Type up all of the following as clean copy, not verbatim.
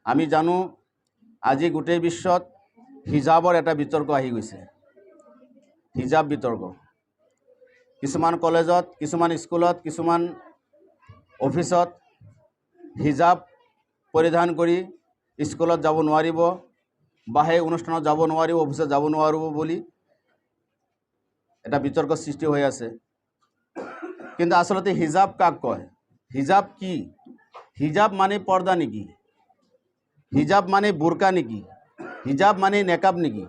আমি জানো, আজি গোটেই বিশ্বত হিজাবৰ এটা বিতৰ্ক আহি গৈছে। হিজাব বিতৰ্ক, কিছুমান কলেজত, কিছুমান স্কুলত, কিছুমান অফিচত হিজাব পৰিধান কৰি স্কুলত যাব নোৱাৰিব বা সেই অনুষ্ঠানত যাব নোৱাৰিব, অফিচত যাব নোৱাৰিব বুলি এটা বিতৰ্ক সৃষ্টি হৈ আছে। কিন্তু আচলতে হিজাব কাক কয়? হিজাব কি? হিজাব মানে পৰ্দা নেকি? হিজাব মানে বোৰকা নেকি? হিজাব মানে নেকাব নেকি?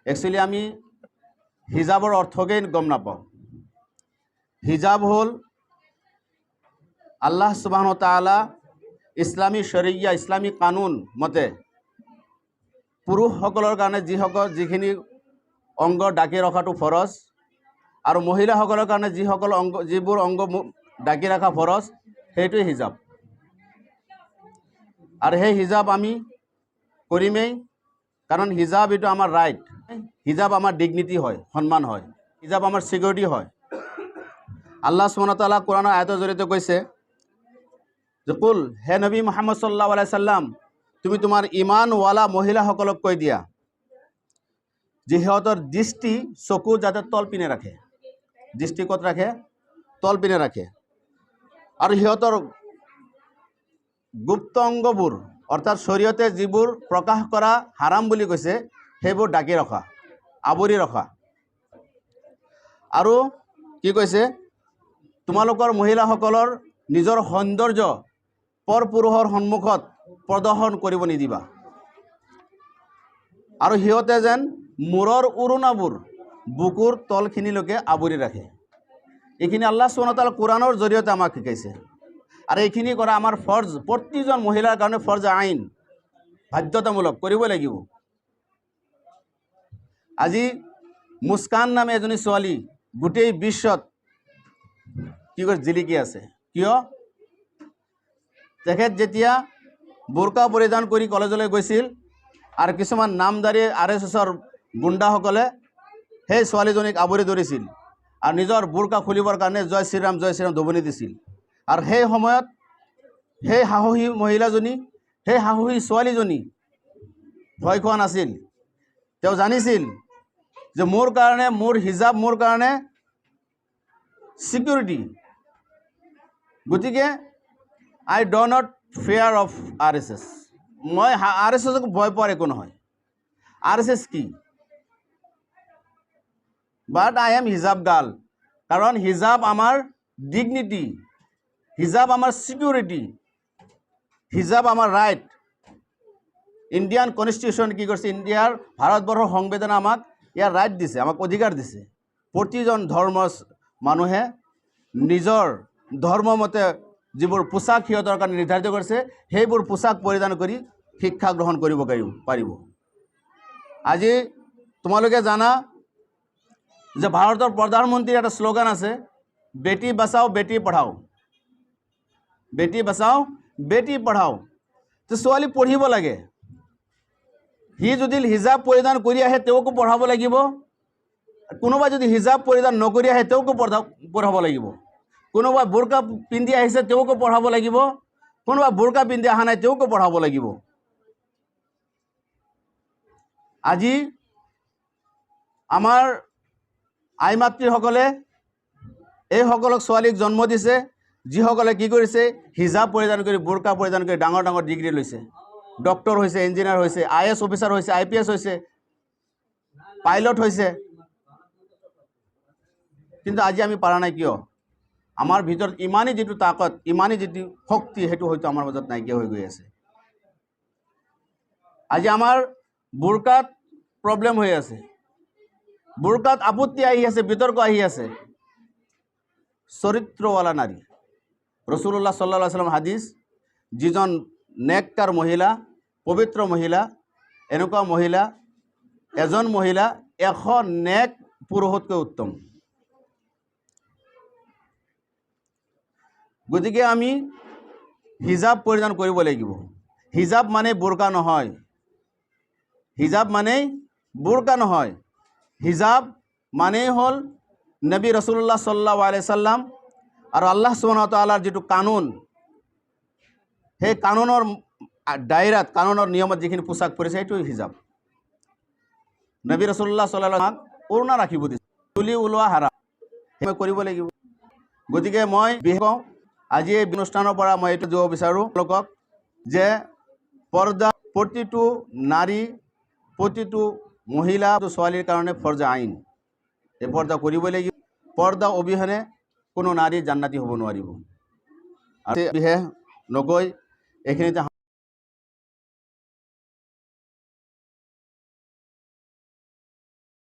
একচুৱেলি আমি হিজাবৰ অৰ্থকেই গম নাপাওঁ। হিজাব হ'ল আল্লাহ সুবহান তাআলা ইছলামী শৰিয়া, ইছলামী কানুন মতে পুৰুষসকলৰ কাৰণে যিখিনি অংগ ঢাকি ৰখাটো ফৰজ আৰু মহিলাসকলৰ কাৰণে যিবোৰ অংগ ঢাকি ৰখা ফৰজ, সেইটোৱে হিজাব। আৰু সেই হিজাব আমি কৰিমেই, কাৰণ হিজাব এইটো আমাৰ ৰাইট। হিজাব আমাৰ ডিগনিটি হয়, সন্মান হয়। হিজাব আমাৰ ছিকিউৰিটি হয়। আল্লাহ সুবহানাহু তাআলা কোৰআনৰ আয়াতৰ জৰিয়তে কৈছে যে কুল, হে নবী মুহাম্মদ সাল্লাল্লাহু আলাইহি সাল্লাম, তুমি তোমাৰ ইমানৱালা মহিলাসকলক কৈ দিয়া যে সিহঁতৰ দৃষ্টি, চকু যাতে তল পিনে ৰাখে। দৃষ্টি ক'ত ৰাখে? তল পিনে ৰাখে। আৰু সিহঁতৰ গুপ্ত অংগবোৰ, অৰ্থাৎ শৰীয়তে যিবোৰ প্ৰকাশ কৰা হাৰাম বুলি কৈছে, সেইবোৰ ঢাকি ৰখা, আৱৰি ৰখা। আৰু কি কৈছে? তোমালোকৰ মহিলাসকলৰ নিজৰ সৌন্দৰ্য পৰপুৰুষৰ সন্মুখত প্ৰদৰ্শন কৰিব নিদিবা আৰু সিহঁতে যেন মূৰৰ উৰুণাবোৰ বুকুৰ তলখিনিলৈকে আৱৰি ৰাখে। এইখিনি আল্লাহ সুবহানাহু ওয়া তাআলা কোৰআনৰ জৰিয়তে আমাক শিকাইছে। আৰু এইখিনি কৰা আমাৰ ফৰ্জ, প্ৰতিজন মহিলাৰ কাৰণে ফৰ্জ আইন, বাধ্যতামূলক কৰিব লাগিব। আজি মুস্কান নামে এজনী ছোৱালী গোটেই বিশ্বত কি কৰি জিলিকি আছে। কিয়? তেখেত যেতিয়া বোৰকা পৰিধান কৰি কলেজলৈ গৈছিল আৰু কিছুমান নামদাৰী আৰএছএছৰ গুণ্ডাসকলে সেই ছোৱালীজনীক আৱৰি ধৰিছিল আৰু নিজৰ বোৰকা খুলিবৰ কাৰণে জয় শ্ৰীৰাম, জয় শ্ৰীৰাম ধবনি দিছিল। আৰু সেই সময়ত সেই সাহসী মহিলাজনী, সেই সাহসী ছোৱালীজনী ভয় খোৱা নাছিল। তেওঁ জানিছিল যে মোৰ কাৰণে, মোৰ হিজাব মোৰ কাৰণে ছিকিউৰিটি, গতিকে I do not fear of RSS। মই আৰএছএছক ভয় পোৱাৰ একো নহয়। আৰএছএছ কি? But I am hijab girl। কাৰণ হিজাব আমাৰ ডিগনিটি, হিজাব আমাৰ ছিকিউৰিটি, হিজাব আমাৰ ৰাইট। ইণ্ডিয়ান কনষ্টিটিউশ্যন কি কৰিছে? ইণ্ডিয়াৰ, ভাৰতবৰ্ষৰ সংবিধানে আমাক ইয়াৰ ৰাইট দিছে, আমাক অধিকাৰ দিছে। প্ৰতিজন ধৰ্ম মানুহে নিজৰ ধৰ্মমতে যিবোৰ পোচাক সিহঁতৰ কাৰণে নিৰ্ধাৰিত কৰিছে, সেইবোৰ পোচাক পৰিধান কৰি শিক্ষা গ্ৰহণ কৰিব পাৰিব। আজি তোমালোকে জানা যে ভাৰতৰ প্ৰধানমন্ত্ৰীৰ এটা শ্লোগান আছে, बेटी बचाओ बेटी पढ़ाओ, बेटी बचाओ बेटी पढ़ाओ। তো ছোৱালী পঢ়িব লাগে। সি যদি হিজাব পৰিধান কৰি আহে, তেওঁকো পঢ়াব লাগিব। কোনোবা যদি হিজাব পৰিধান নকৰি আহে, তেওঁকো পঢ়াব লাগিব। কোনোবা বোৰকা পিন্ধি আহিছে, তেওঁকো পঢ়াব লাগিব। কোনোবা বোৰকা পিন্ধি অহা নাই, তেওঁকো পঢ়াব লাগিব। আজি আমাৰ আই মাতৃসকলে এইসকলক ছোৱালীক জন্ম দিছে, যিসকলে কি কৰিছে, হিজাব পৰিধান কৰি, বোৰকা পৰিধান কৰি ডাঙৰ ডাঙৰ ডিগ্ৰী লৈছে, ডক্টৰ হৈছে, ইঞ্জিনিয়াৰ হৈছে, আইএএছ অফিচাৰ হৈছে, আইপিএছ হৈছে, পাইলট হৈছে। কিন্তু আজি আমি পাৰা নাই। কিয়? আমাৰ ভিতৰত ইমানেই যিটো তাকত, ইমানেই যিটো শক্তি, সেইটো হয়তো আমাৰ মাজত নাইকিয়া হৈ গৈ আছে। আজি আমাৰ বোৰকাত প্ৰব্লেম হৈ আছে, বোৰকাত আপত্তি আহি আছে, বিতৰ্ক আহি আছে। চৰিত্ৰৱালা নাৰী, ৰচুল্লাহ সাল্লাহ সাল্লাম হাদিছ, যিজন নেককাৰ মহিলা, পবিত্ৰ মহিলা, এনেকুৱা মহিলা, এজন মহিলা 100 নেক পুৰুষতকৈ উত্তম। গতিকে আমি হিজাব পৰিধান কৰিব লাগিব। হিজাব মানে বোৰকা নহয়, হিজাব মানেই বোৰকা নহয়। হিজাব মানেই হ'ল নবী ৰচুল্লাহ সাল্লাল্লাহু আলাইহি সাল্লাম আৰু আল্লাহ সুবহানাহু ওয়া তাআলাৰ যিটো কানুন, সেই কানুনৰ দায়ৰাত, কানুনৰ নিয়মত যিখিনি পোচাক পৰিছে, সেইটো হিজাব। নবী ৰচুল্লাহ চাল্লাহ উৰণা ৰাখিব দিছে, চুলি ওলোৱা হাৰাম, সেই কৰিব লাগিব। গতিকে মই বিশেষ কওঁ, আজি এই অনুষ্ঠানৰ পৰা মই এইটো দিব বিচাৰোঁ তেওঁলোকক যে পৰ্দা প্ৰতিটো নাৰী, প্ৰতিটো মহিলা, ছোৱালীৰ কাৰণে ফৰ্জা আইন। এই পৰ্দা কৰিবই লাগিব। পৰ্দা অবিহনে কোনো নাৰী জান্নাতি হ'ব নোৱাৰিব। আৰু বিশেষ নকৈ এইখিনিতে